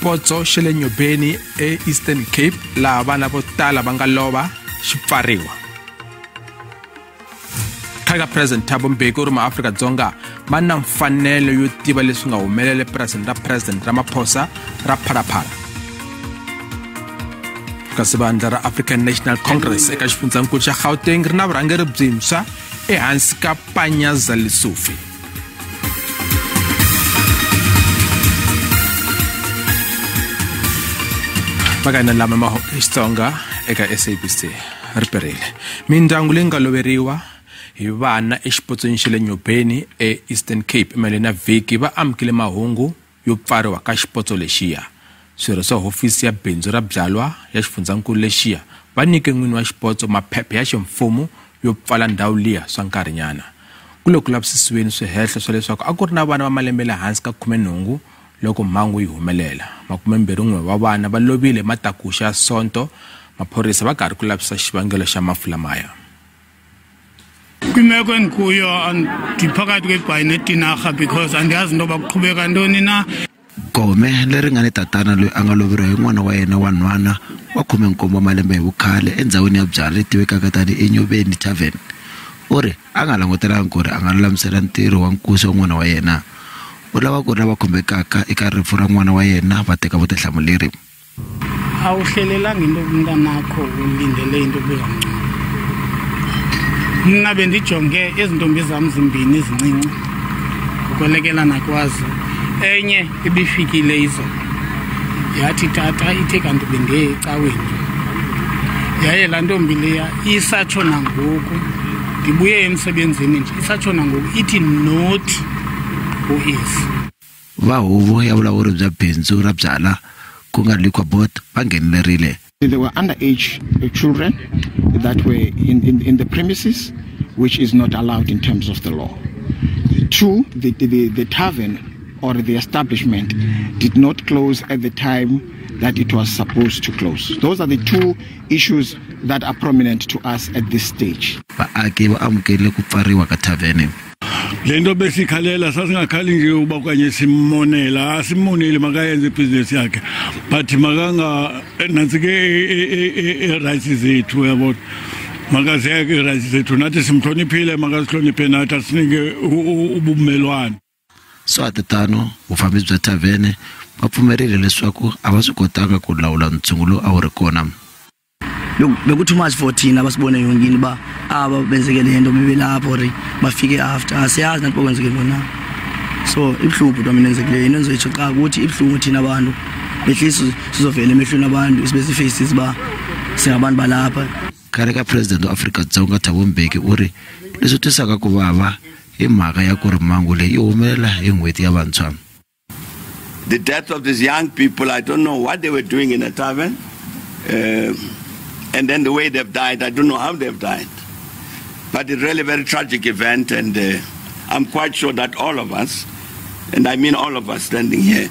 Xipotso xa le Nyobeni eEastern Cape laha vana vo tala va nga lova xi pfariwa. Khale ka President Thabo Mbeki u ri maAfrika-Dzonga va na mfanelo yo tiva leswi nga humelela epurasini ra President Ramaphosa ra Phalaphala. Kasi vandla ra African National Congress eka xifundzankulu xa Gauteng ri na vurhangeri byintshwa ehansi ka Panyaza Lesufi. Makana lama ma Xitsonga eka SABC ri perile. Mindyangu leyi nga loveriwa hi vana exipotsweni xa le Nyobeni eEastern Cape emahlweni na vhiki va amukele mahungu yo pfariwa ka xipotso lexiya. Swirho swa hofisi ya bindzu ra byalwa ya xifundzankulu lexiya va nyike n'wini wa xipotso maphepha ya ximfumo yo pfala ndhawu liya swa nkarhinyana. Ku le ku lavisisiweni swihehlo swa leswaku a ku ri na vana va malembe le hansi ka 18 loko mhangu yi humelela. 21 wa vana va lovile matakuxa ya Sonto. Maphorisa va karhi ku lavisisa xivangelo xa mafu lamaya. Kwimeko endikuyo ndiphakathi kwebhayi netinarha because andiyazi into yoba kuqhubeka ntoni na. Gome leri nga ni tatana loyi a nga loveriwa hi n'wana wa yena wa nhwana wa 17 wa malembe hi vukhale endhawini ya byala leyi tivekaka tanihi eNyobeni Tavern. U ri a nga langutelanga ku ri a nga lulamisela ntirho wa nkuzi wa n'wana wa yena. U lava ku ri lava khumbekaka eka rifu ra n'wana wa yena va teka vutihlamuleri. Awuhlelelanga into umntanakho ulindele into yokuba ngcono. Mna bendijonge ezi ntombi zam zimbini zincinci ngokwelekelana kwazo. Enye ibifikile izolo yathi tata ithe kanti bendiye ecaweni. Yaye laa ntombi leya isatsho nangoku, ndibuye emsebenzini nje isatsho nangoku ithi nothi uEzi. Va huvo ya vulawuri bya bindzu ra byala ku nga Liquor Board va nghenelerile. There were underage children that were in the premises, which is not allowed in terms of the law. Two, the tavern or the establishment did not close at the time that it was supposed to close. Those are the two issues that are prominent to us at this stage. Vaaki va amukele ku pfariwa ka thavene. Le nto besikhalela sasingakhali nje uba okanye simmonela, asimoneli makayenze ibhizinesi yakhe, but makanga nantsi ke ii-rights zethu, uyabona, makaziyeke ii-rights zethu, nathi simhloniphile, makasihloniphe nathi, asinike ubumelwane. Swa tano vufambisi bya thavene va pfumerile leswaku a va swi kotanga ku lawula ntshungu lowu a wu ri kona. Beku too much for thina basibone yonke into uba aba benzeke le nto bebelapho or bafike after, asiyazi nathi bokwenzeke ntoni na. So ibuhlungu bhuti wam into enzekileyo, into endizoyitsho qha kuthi ibuhlungu thina bantu at least sizovela emehlweni abantu sibe zii-faces uba singabantu balapha. Khale ka President wa Afrika-Dzonga Thabo Mbeki u ri leswi twisaka ku vava hi mhaka ya ku ri mhangu leyi yi humelela hi n'hweti ya vantshwa. The death of these young people, I don't know what they were doing in a tavern. And then the way they've died, I don't know how they've died. But it's really a very tragic event, and I'm quite sure that all of us, and I mean all of us standing here,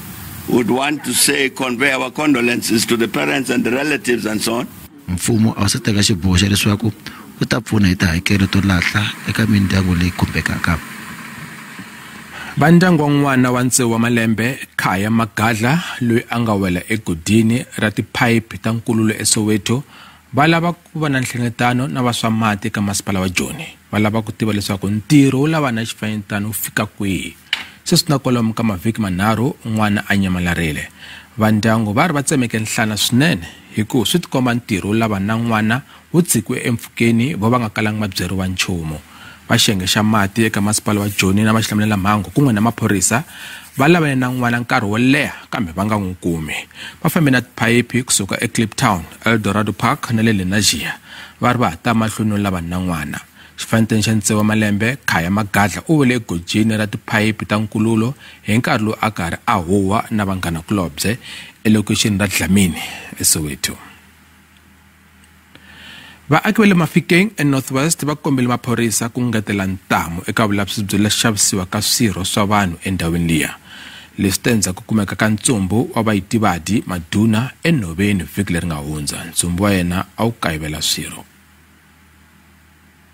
would want to say, convey our condolences to the parents and the relatives and so on. Mfumo a wu se teka xiboho xa leswaku wu ta pfuna hi tihakelo to lahla eka mindyangu leyi khumbekaka. Va ndyangu wa n'wana wa 6 wa malembe Khaya Magadla loyi a nga wela egodini ra tiphayiphi ta nkululo eSoweto va lava ku va na nhlengeletano na va swa mati eka masipala wa Joni. Va lava ku tiva leswaku ntirho wo lava na xifanyetana wu fika kwihi. Sweswi na kwalomu ka mavhiki manharhu n'wana a nyamalarile. Va ndyangu va ri va tsemeke nhlana swinene hi ku swi tikomba ntirho wo lava na n'wana wu tshikiwe empfhukeni vo va nga kalangi va byeriwa nchumu. Va xiyenge xa mati eka masipala wa Joni na va xilamulelamhangu kun'we na maphorisa va lavane na n'wana nkarhi wo leha kambe va nga n'wi kumi. Va fambe na tiphayiphi kusuka eKliptown, Eldorado Park na le Lenasia va ri va ha ta mahlweni no lava na n'wana. Xifanyetana xa 6 wa malembe Khaya Magadla u wele egojini ra tiphayiphi ta nkululo hi nkarhi lowu a karhi a huwa na vanghanakulobye elokixini ra Dlamini eSoweto. Vaaki va le Mafikeng eNorth West va kombele maphorisa ku ngetela ntamu eka vulavisisi byo xavisiwa ka swirho swa vanhu endhawini liya. Leswi ta endzhaku ku kumeka ka ntsumbu wa Vaitivadi Maduna enhoveni vhiki leri nga hundza. Ntsumbu wa yena a wu kayivela swirho.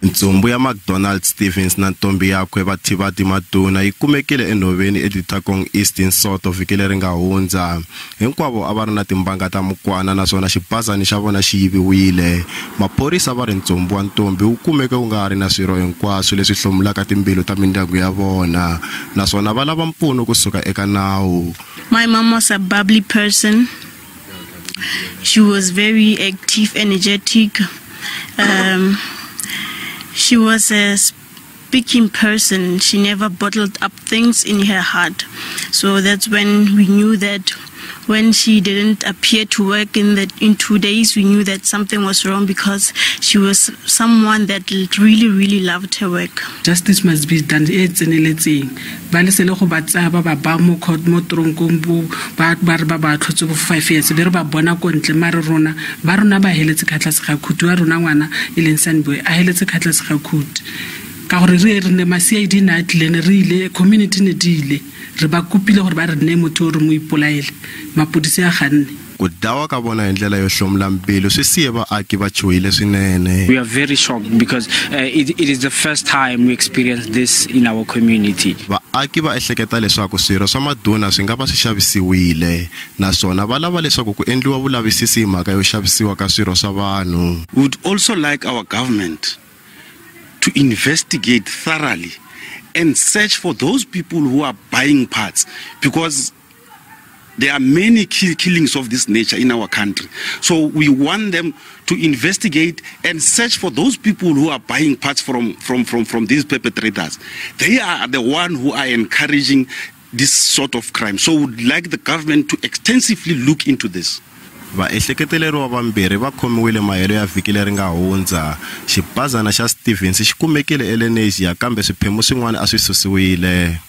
Ntsumbu ya McDonald Stevens na ntombi yakwe Vathivati Maduna yi kumekile enhoveni eDithakong East Nsoto vhiki leri nga hundza. Hinkwavo a va ri na timbanga ta mukwana naswona xibazani xa vona xi yiviwile. Maphorisa va ri ntsumbu wa ntombi wu kumeke wu nga ha ri na swirho hinkwaswo leswi hlomulaka timbilu ta mindyangu ya vona naswona va lava mpfuno kusuka eka nawu. My mom was a bubbly person. She was very active, energetic. She was a speaking person. She never bottled up things in her heart. So that's when we knew that when she didn't appear to work in 2 days, we knew that something was wrong because she was someone that really, really loved her work. Justice must be done. Ba le sele go ba tsaya ba ba mo court mo tronkong bo ba re ba ba tlhotse bo 5 years be re ba bona ko ntle mare rona ba rona ba heletse ka tlase ga khutu wa rona ngwana e leng Sunboy a heletse ka tlase ga khutu ka gore re re ne ma CID na tlile ne re ile community ne di ile re ba kopile gore ba re ne motho re mo ipolaele mapodisi a ganne. Ku dlawa ka vona hi ndlela yo hlomula mbilu swi siye vaaki va chuhile swinene. We are very shocked because it is the first time we experience this in our community. Vaaki va ehleketa leswaku swirho swa Maduna swi nga va swi xavisiwile naswona va lava leswaku ku endliwa vulavisisi hi mhaka yo xavisiwa ka swirho swa vanhu. We would also like our government to investigate thoroughly and search for those people who are buying parts, because there are many killings of this nature in our country. So we want them to investigate and search for those people who are buying parts from these perpetrators. They are the one who are encouraging this sort of crime. So we would like the government to extensively look into this. Vaehleketeleriwa vambirhi va khomiwile mahelo ya vhiki leri nga hundza. Xibazana xa Stevens xi kumekile eLenasia kambe swiphemu swin'wana a swi susiwile.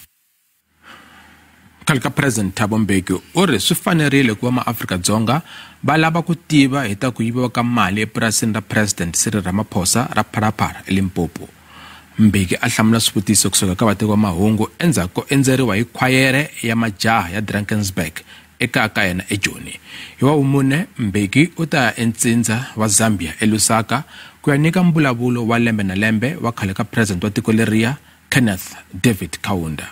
Khale ka President Thabo Mbeki u ri swi fanerile ku va maAfrika-Dzonga va lava ku tiva hi ta ku yiviwa ka mali epurasini ra President Cyril Ramaphosa ra Phalaphala eLimpopo. Mbeki a hlamula swivutiso kusuka ka vateki va mahungu endzhaku ko endzeriwa hi khwayere ya majaha ya Drakensberg eka ka yena eJoni. Hi wa vumune Mbeki u ta ya entsindza wa Zambia eLusaka ku ya nyika mbulavulo wa lembe na lembe wa khale ka President wa tiko leriya Kenneth David Kaunda.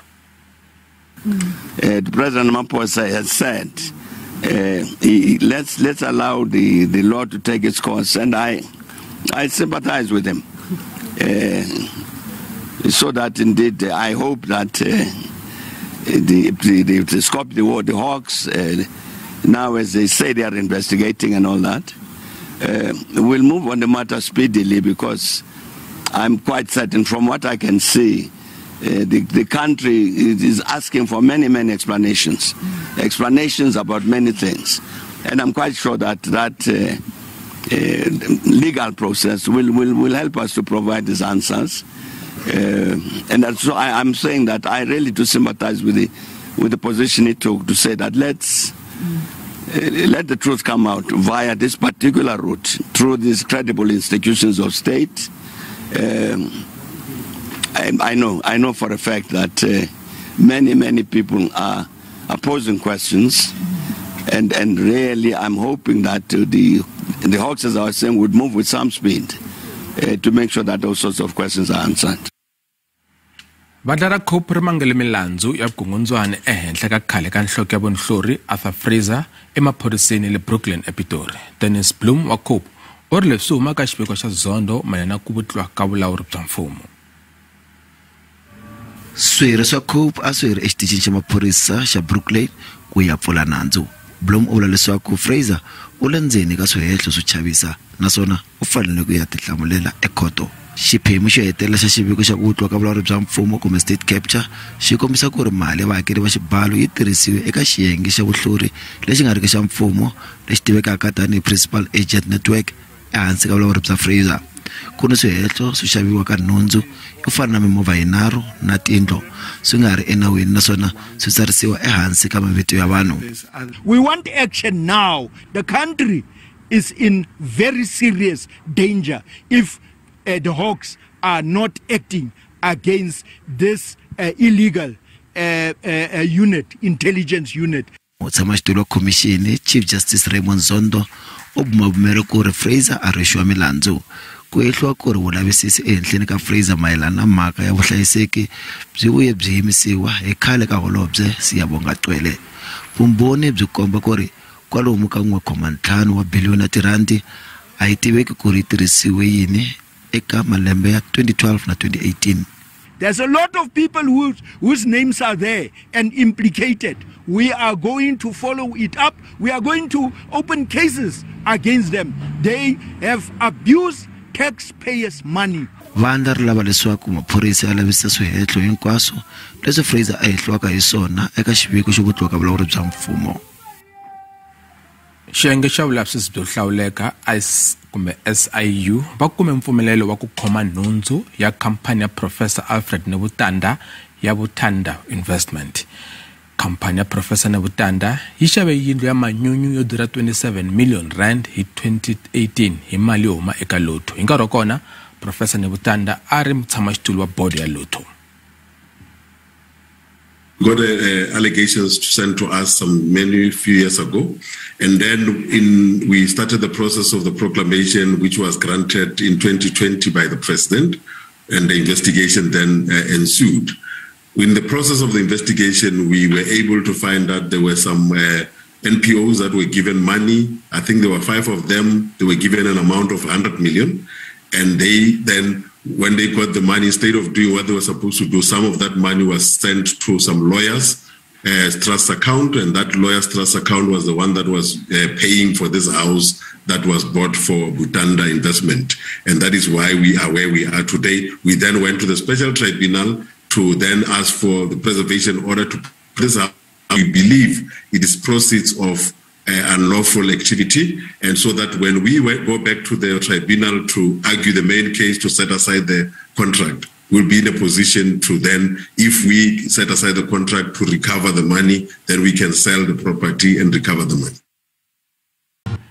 The President Ramaphosa has said, let's allow the law to take its course, and I sympathize with him. So that indeed, I hope that the scope, the Hawks, now as they say they are investigating and all that, will move on the matter speedily, because I'm quite certain from what I can see, the country is asking for many, many explanations, explanations about many things. And I'm quite sure that that legal process will help us to provide these answers. And that's so I'm saying that I really do sympathize with the position he took to say that let's let the truth come out via this particular route, through these credible institutions of state. I know for a fact that many, many people are posing questions, and really I'm hoping that the Hawks, as I was saying, would move with some speed to make sure that those sorts of questions are answered. Vandla ra COPE ri mangele milandzu ya vukungundzwana ehenhla ka khale ka nhloko ya vunhlori Arthur Fraser emaphoriseni le Brooklyn ePitori. Dennis Bloem wa COPE u ri leswi humaka xiviko xa Zondo mayelana na ku vutliwa ka vulawuri bya mfumo. Swirho swa COPE a swi ri exitichini xa maphorisa xa Brooklyn ku ya pfula nandzu. Bloem u vula leswaku Fraser u le ndzeni ka swihehlo swo chavisa naswona u fanele ku ya tihlamulela ekhoto. Xiphemu xo hetelela xa xiviko xa ku vutliwa ka vulawuri bya mfumo kumbe state capture xi kombisa ku ri mali ya vahakeri va xibalo yi tirhisiwe eka xiyenge xa vuhluri lexi nga riki xa mfumo lexi tivekaka tanihi Principal Agent Network ehansi ka vulawuri bya Fraser. Ku ni swihehlo swo xaviwa ka nhundzu yo fana na mimovha yinharhu na tindlo swi nga ri enawini naswona swi tsarisiwa ehansi ka mavito ya vanhu. We want action now. The country is in very serious danger if the Hawks are not acting against this illegal unit, intelligence unit. Mutshamaxitulu wa khomixini Chief Justice Raymond Zondo u bumabumele ku ri Fraser a rhwexiwa milandzu. Ku hehliwa ku ri vulavisisi ehenhleni ka Fraser mayelana na mhaka ya vuhlayiseki byi vuye byi yimisiwa hi khale ka holobye Siyabonga Cwele. Vumbhoni byi komba ku ri kwalomu ka 1.5 wa biliyoni ya tirhandi a yi tiveki ku ri yi tirhisiwe yini eka malembe ya 2012 na 2018. There's a lot of people whose names are there and implicated. We are going to follow it up. We are going to open cases against them. They have abused taxpayers' money. Vandla ri lava leswaku maphorisa ya lavisisa swihehlo hinkwaswo leswi Fraser a hehliwaka hi swona eka xiviko xo vutliwa ka vulawuri bya mfumo. Xiyenge xa vulavisisi byo hlawuleka ICE kumbe SIU va kume mpfumelelo wa ku khoma nhundzu ya khampani ya Professor Alfred Nevhutanda ya Vutanda Investment. Khampani ya Professor Nevhutanda yi xave yindlu ya manyunyu yo durha 27 million rand hi 2018 hi mali yo huma eka Lotto. Hi nkarhi wa kona, Professor Nevhutanda a ri mutshamaxitulu wa bodo ya Lotto. Got allegations sent to us some many few years ago, and then we started the process of the proclamation, which was granted in 2020 by the president, and the investigation then ensued. In the process of the investigation, we were able to find that there were some NPOs that were given money. I think there were 5 of them. They were given an amount of 100 million, and they then, when they got the money, instead of doing what they were supposed to do, some of that money was sent to some lawyers' trust account, and that lawyer's trust account was the one that was paying for this house that was bought for Butanda Investment. And that is why we are where we are today. We then went to the special tribunal to then ask for the preservation order to preserve. We believe it is proceeds of unlawful activity, and so that when we go back to the tribunal to argue the main case to set aside the contract, we'll be in a position to then, if we set aside the contract to recover the money, then we can sell the property and recover the money.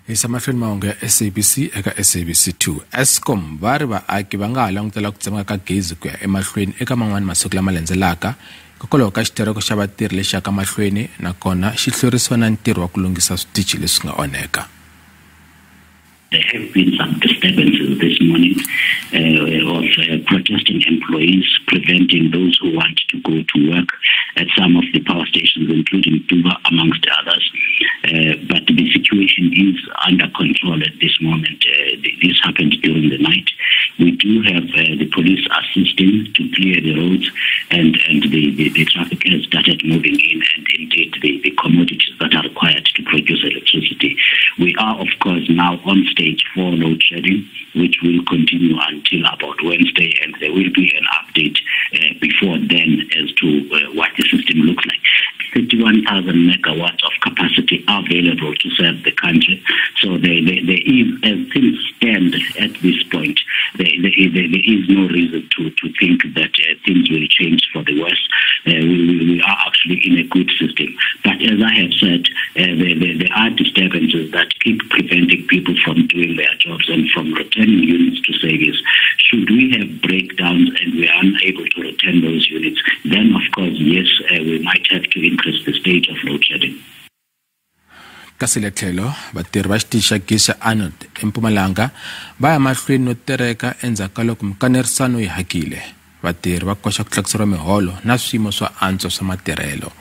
Hi mahlweni mahungu ya SABC eka SABC 2. Eskom va ri vaaki va nga ha langutela ku tsemeka ka gezi ku ya emahlweni eka man'wani masiku lama landzelaka hikokwalaho ka xitereko xa vatirhi lexi yaka mahlweni, nakona xi hlwerisiwa na ntirho wa ku lunghisa switichi leswi nga onheka. There have been some disturbances this morning of protesting employees preventing those who want to go to work at some of the power stations, including Tuba, amongst others. But the situation is under control at this moment. This happened during the night. We do have the police assisting to clear the roads, and the traffic has started moving in, and indeed the commodities that are required to produce electricity. We are, of course, now on stage 4 load shedding, which will continue until about Wednesday, and there will be an update before then as to what the system looks like. 31,000 megawatts of capacity available to serve the country. So there is, as things stand at this point, there is no reason to think that things will change for the worse. We are actually in a good system. But as I have said, there are disturbances that keep preventing people from doing their jobs and from returning units to service. Should we have breakdowns and we are unable to return those units, then of course, yes, we might have to increase the stage of load shedding. Kasi le tlhelo vatirhi va xitichi xa gezi xa Arnold eMpumalanga va ya mahlweni no tereka endzhaku ka loko mikanerisano yi hakile. Vatirhi va koxa ku tlakuseriwa miholo na swiyimo swa antswa swa matirhelo.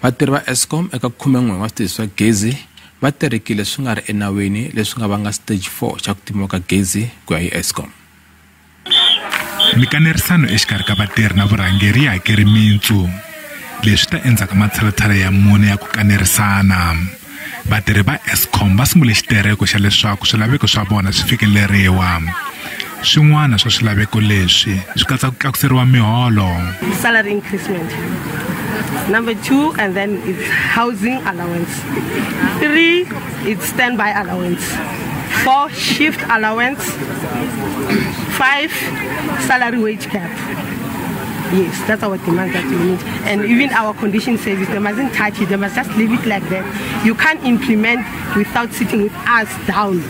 Vatirhi va Eskom eka 11 wa switichi swa gezi va terekile swi nga ri enawini leswi nga vanga stage 4 xa ku timiwa ka gezi ku ya hi Eskom. Mikanerisano exikarhi ka vatirhi na vurhangeri yi hakeri mintsu. Leswi ta endzhaku matshalatshala ya mune ya ku kanerisana. Vatirhi va Eskom va sungule xitereko xa leswaku swilaveko swa vona swi fikeleriwa. Swin'wana swa swilaveko leswi swi katsa ku tlakuseriwa miholo. Salary increment. Number 2, and then it's housing allowance. 3, it's standby allowance. 4, shift allowance. 5, salary wage cap. Yes, that's our demand that we need. And even our condition service, they mustn't touch it, they must just leave it like that. You can't implement without sitting with us down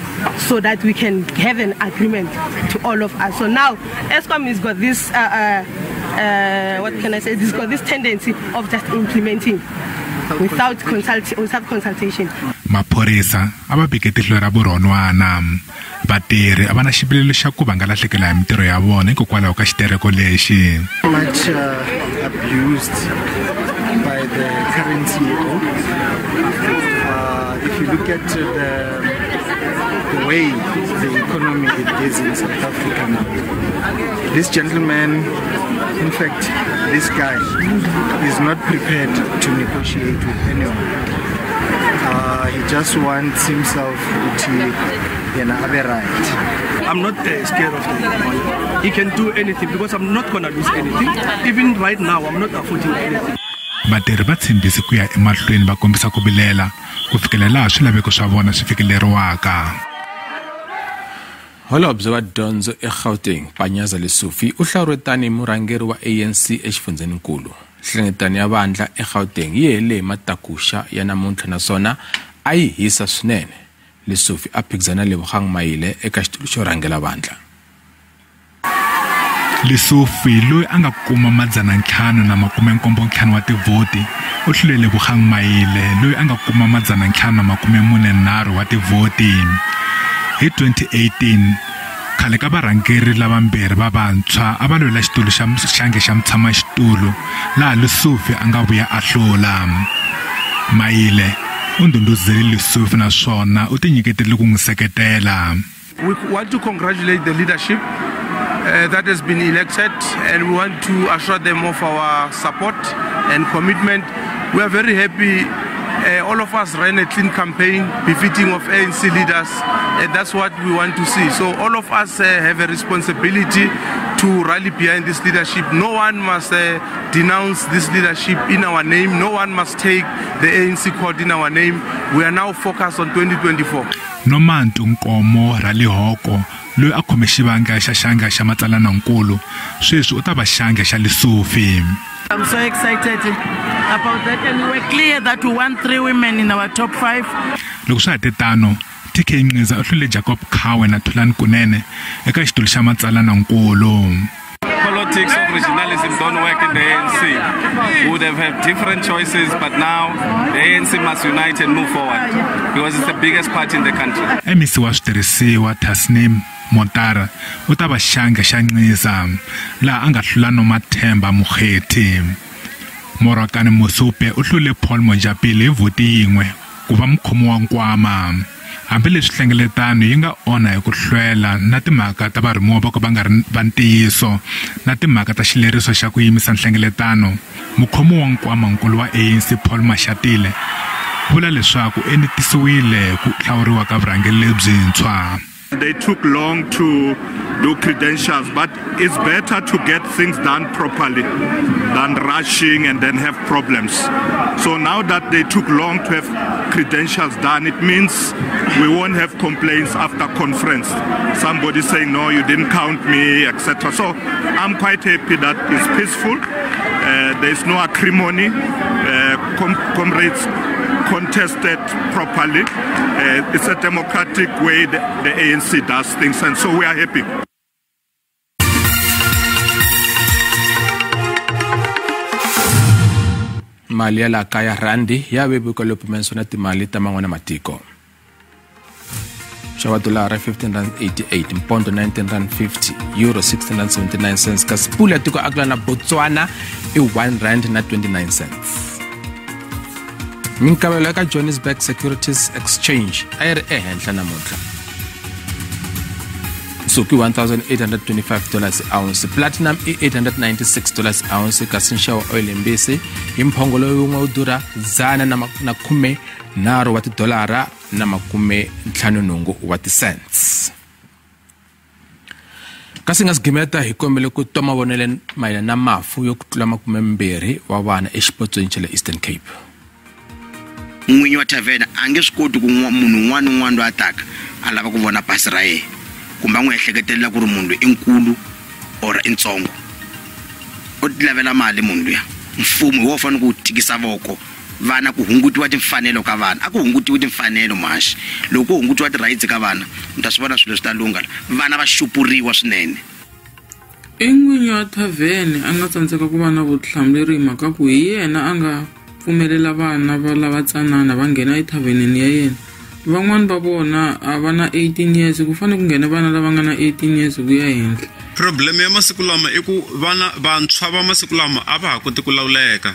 so that we can have an agreement to all of us. So now, Eskom has got this, what can I say, it's got this tendency of just implementing without consultation. Maphorisa a va veke tihlo ra vurhonwana. Vatirhi a va na xivilelo xa ku va nga lahlekela hi mintirho ya vona hikokwalaho ka xitereko lexi. Much abused by the current CEO. If you look at the way the economy is in South Africa now, this gentleman, in fact, this guy is not prepared to negotiate with anyone. He just wants himself to be right. I'm not scared of the money. He can do anything because I'm not going to lose anything. Even right now, I'm not affording anything. Vatirhi va tshembise ku ya emahlweni va kombisa ku vilela ku fikela laha swilaveko swa vona swi fikeleriwaka. Holobye wa dyondzo eGauteng, Panyaza Lesufi, u hlawuriwe tanihi murhangeri wa ANC exifundzheninkulu. Nhlengeletano ya vandla eGauteng yi hele hi matakuxa ya namuntlha naswona a yi hisa swinene. Lesufi a phikizana Lebogang Maile eka xitulu xo rhangela vandla. Lesufi loyi a nga kuma 575 wa tivhoti u hlule Lebogang Maile loyi a nga kuma 543 wa tivhoti. Hi 2018 khale ka varhangeri lavambirhi va vantshwa a va lwela xitulu xa xange xa mutshamaxitulu laha Lesufi a nga vuya a hlula. Maile u ndhundhuzele Lesufi naswona u tinyiketerile ku n'wi seketela. We want to congratulate the leadership that has been elected, and we want to assure them of our support and commitment. We are very happy. All of us ran a clean campaign befitting of ANC leaders, and that's what we want to see. So all of us have a responsibility to rally behind this leadership. No one must denounce this leadership in our name. No one must take the ANC code in our name. We are now focused on 2024. Nomantu Nkomo Ralehoko loyi a khome xivandla xa xandla xa matsalanankulu sweswi u ta va xandla xa Lesufi. I'm so excited about that, and we were clear that we want 3 women in our top 5. Loko swa ha te tano, TK Nciza u hlule Jacob Khawe na Thulani Kunene eka xitulu xa matsalanankulu. Politics of regionalism don't work in the ANC. We would have had different choices, but now the ANC must unite and move forward because it's the biggest party in the country. MEC wa switirhisiwa Tasneem Motara u ta va xandla xa Nciza laha a nga hlula Nomathemba Mokgethi. Morakane Mosupe u hlule Paul Mojapele hi vhoti yin'we ku va mukhomi wa nkwama. Hambileswi nhlengeletano yi nga onha hi ku hlwela na timhaka ta varhumiwa va ka va nga ri va ntiyiso na timhaka ta xileriso xa ku yimisa nhlengeletano, mukhomi wa nkwamankulu wa ANC Paul Mashatile vula leswaku enetisiwile ku hlawuriwa ka vurhangeri lebyintshwa. They took long to do credentials, but it's better to get things done properly than rushing and then have problems. So now that they took long to have credentials done, it means we won't have complaints after conference. Somebody saying, no, you didn't count me, etc. So I'm quite happy that it's peaceful. There's no acrimony. Comrades contested properly. It's a democratic way the ANC does things, and so we are happy. Mali ya laha kaya rhandi ya vevuka loko pimanisiwa na timali ta man'wana matiko. Xava dolara R15.88, mpondo R19.50, euro R16.79, kasi pula ya tiko akula na Botswana i R1.29. Minkavelo eka Johannesburg Securities Exchange a yi ri ehenhla namuntlha. Nsuku i $1,825 ounce, platinum i $896 ounce, kasi nxavo wa oil mbisi hi mphongolo wun'we wu durha $113 na 58 wa ti-cents. Kasi nga sigimeta hi kombele ku twa mavonelo mayelana na mafu yo ku tlula 20 wa vana exipotsweni xa le Eastern Cape. N'winyi wa tavern a nge swi koti ku munhu un'wana na un'wana loyi a taka a lava ku vona pasi ra yena kumbe a n'wi ehleketelela ku ri munhu loyi i nkulu or i ntsongo. U ti lavela mali munhu luya. Mfumo hi wo fanele ku tikisa voko vana ku hungutiwa timfanelo ka vana. A ku hungutiwi timfanelo mhaxi. Loko ku hungutiwa ti-rights ka vana mi ta swi vona swilo swi ta lungha. Vana va xupuriwa swinene. I n'winyi wa tavern a nga tsandzeka ku va na vutihlamuleri hi mhaka ku hi yena a nga pfumelela vana va lava tsanana va nghena ethavenini ya yena. Van'wani va vona a va na 18 years, ku fanele ku nghena vana lava nga na 18 years ku ya henhla. Problem ya masiku lama i ku vana vantshwa va masiku lama a va ha koti ku lawuleka,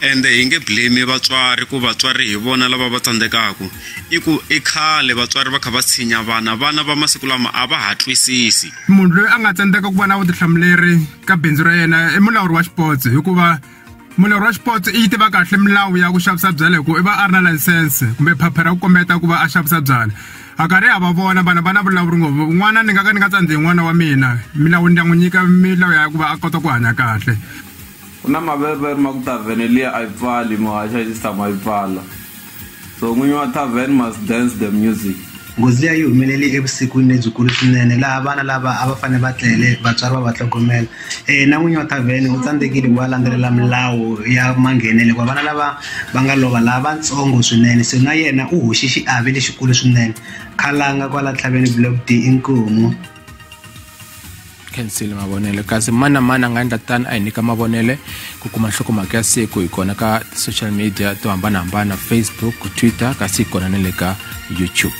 ende hi nge blame vatswari ku vatswari hi vona lava va tsandzekaka. I ku i khale vatswari va kha va tshinya vana, vana va masiku lama a va ha twisisi. Munhu loyi a nga tsandzeka ku va na vutihlamuleri ka bindzu ra yena i mulawuri wa xipotso, hikuva mulawuri wa xipotso i yi tiva kahle milawu ya ku xavisa byala, hi ku i va a ri na license kumbe phapha ra ku kombeta ku va a xavisa byala. A karhi ha va vona vana va na vulawuri ngopfu. N'wana ni nga ka ni nga tsandzihi n'wana wa mina, milawu ni ta n'wi nyika milawu ya ku va a kota ku hanya kahle. Ku na maveriveri ma ku tavhene liya a yi pfali, muhaxa yi tshama yi pfala, so n'winyi wa tavern must dance the music. Nghozi liya yi humelele evusikwini lebyikulu swinene, laha vana lava a va fanele va tlele vatswari va va tlhogomela. Na n'winyi wa tavhene u tsandzekile ku va landzelela milawu ya manghenelo, hikuva vana lava va nga lova lava vatsongo swinene, se na yena u hoxe xiave lexikulu swinene. Khalanga kwala Tlhaveni Block D inkomu. Khensile mavonelo, kasi mani na mani a nga endla tani a hi nyika mavonelo ku kuma nhlokomhaka ya siku hi kona ka social media to hambanahambana, Facebook, Twitter, kasi hi kona na le ka YouTube.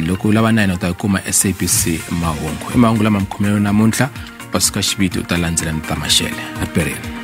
Loko u lava na yena u ta yi kuma SABC Mahungu. I mahungu lama mi khomele namuntlha, Paseka Xiviti u ta landzela ni ta Maxele. Aperini.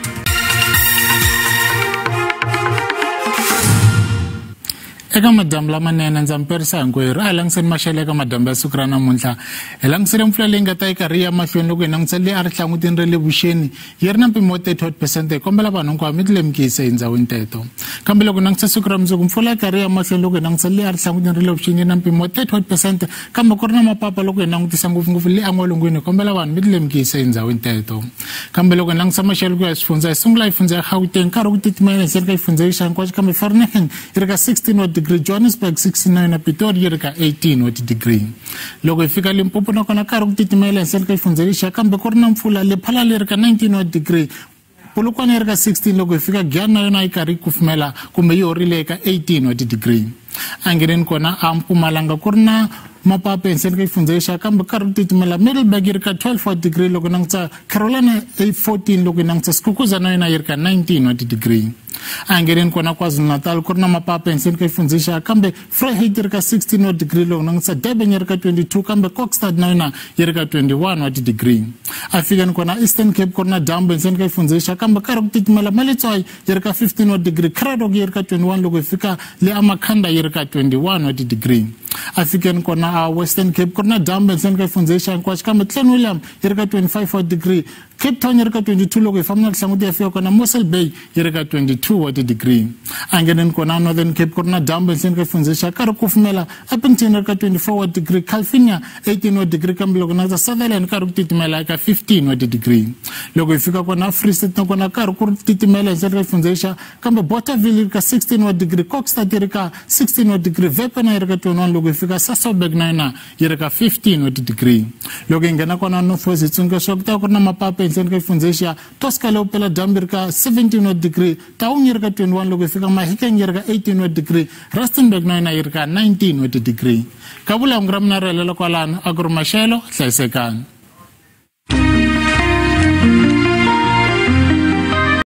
Eka madyambu lamanene ndza mi perisa hinkwerhu. A hi langutiseni maxelo eka madyambu ya siku ra namuntlha. Hi langutisile mpfula leyi nga ta yi karhi yi ya mahlweni loko hi langutisa leyi a ri hlangutini ra le vuxeni yi ri na mpimo wa 38%. Hi kombela vanhu hinkwavo mi ti lemukise hi ndhawini teto. Kambe loko hi langutisa siku ra mundzuku, mpfula yi karhi yi ya mahlweni loko hi langutisa leyi a ri hlangutini ra le vuxeni yi ri na mpimo wa 38%, kambe ku ri na mapapa loko hi langutisa ngopfungopfu le en'walungwini. Hi kombela vanhu mi ti lemukise hi ndhawini teto. Kambe loko hi langutisa maxelo ku ya swifundza, hi sungula hi fundza ya Gauteng, nkarhi ku titimela henhla ka xifundza lexa hinkwaxo, kambe Vereeniging yi ri ka 16 wa degree, Johannesburg 69 na Pretoria yi ri ka 18 wa degree. Loko hi fika Limpopo nakona karhi ku titimela henhla ka xifundza lexiya, kambe ku ri na mpfula. Lephalale yi ri ka 19 wa degree, Polokwane yi ri ka 16. Loko hi fika Giyani na yona yi karhi yi kufumela kumbe yi horile eka 18 wa degree. A ngheneni kona a Mpumalanga ku ri na mapapa henhla ka xifundza lexiya, kambe karhi ku titimela. Middelburg yi ri ka 12 wa degree, loko langutisa Carolina 14, loko hi langutisa Skukuza na yona yi ri ka 19 wa degree. A ngheneni kona KwaZulu-Natal ku ri na mapapa henhla ka xifundza lexiya, kambe Vryheid yi ri ka 16 wa degree, loko langutisa Durban yi ri ka 22, kambe Kokstad na yona yi ri ka 21 wa degree. A fikeni kona Eastern Cape ku ri na dyambu henhla ka xifundza lexiya, kambe karhi ku titimela. Maletswai yi ri ka 15 wa degree, Cradock yi ri ka 21, loko hi fika le Amakhanda yi ri ka 21 wa degree. A fikeni kona a Western Cape ku ri na dyambu henhla ka xifundza lexiya hinkwaxo, kambe Clan William yi ri ka 25 wa degree, Cape Town yi ri ka 22, loko hi famba na rihlanguti ya fika kona Mossel Bay yi ri ka 22 wa degree. A ngheneni kona Northern Cape ku ri na dyambu henhla ka xifundza lexiya, karhi ku kufumela. Upington yi ri ka 24 wa degree, Calvinia 18 wa degree, kambe loko na Sutherland karhi ku titimela eka 15 wa degree. Loko hi fika kona Free State na kona karhi ku titimela henhla ka xifundza lexiya, kambe Bothaville yi ri ka 16 wa degree, Kokstad yi ri ka 16 wa degree, Wepener yi ri ka 21, loko hi fika Sasolburg na yona yi ri ka 15 wa degree. Loko hi nghena kona North West hi tsundzuka leswaku ku ta ku ri na mapapa henhla ka xifundza lexiya, Tosca leyi vupela dyambu yi ri ka 17 wa degree, Taung yi ri ka 21, loko hi fika Mahikeng yi ri ka 18 wa degree, Rustenburg na yona yi ri ka 19 wa degree. Ka vulawuri ra mina ri helela kwalano, a ku ri maxelo, hlayisekani.